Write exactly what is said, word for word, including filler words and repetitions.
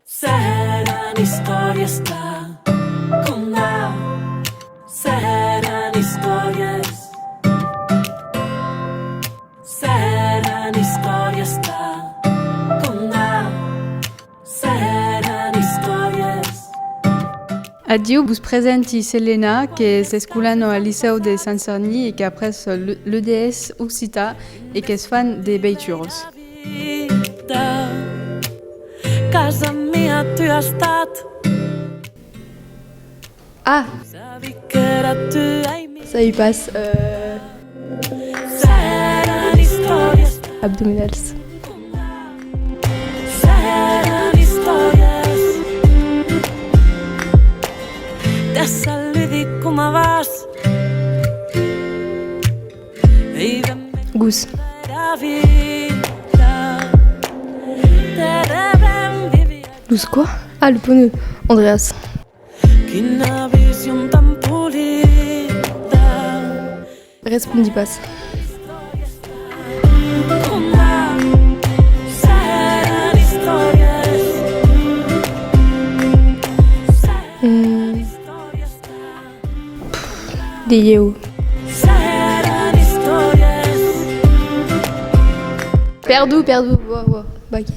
S'èran istòrias tà condar, s'èran istòrias, s'èran istòrias tà condar, s'èran istòrias. Adiu, vos presenti Selena, qu'es escolana al licèu de Sant Sarni e qu'a pres l'E D S occitan e qu'es fan de veituras. Casa mia tu as estat. Ah! Sabi qu'èra tu, ai mi. Sabi pas. Euh... Abdominals. Te saludi, coma vas? Gos. Los quoi? Ah, lo pneu. Andreas. Quina vision tan polida. Respondi pas. Mm. De ieu. Perdut, perdut, ouais, ouais, vaquí.